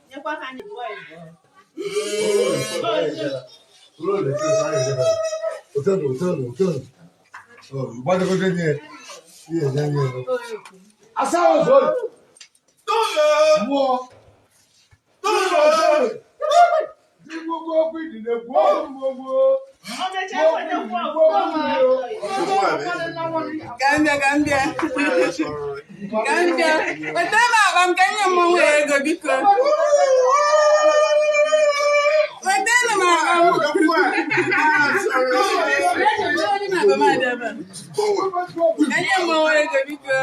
Nyekwa ha ịbụọ ịbụọ. O mechaa wetakwa ọgwụ. Ka m bịa, ka m bịa. Ka m bịa. Wetara m akpa m ka nye mmọnwụ ego biko. Wetara m akpa m. Akpa m adị ebe a. Ka nye mmọnwụ ego biko.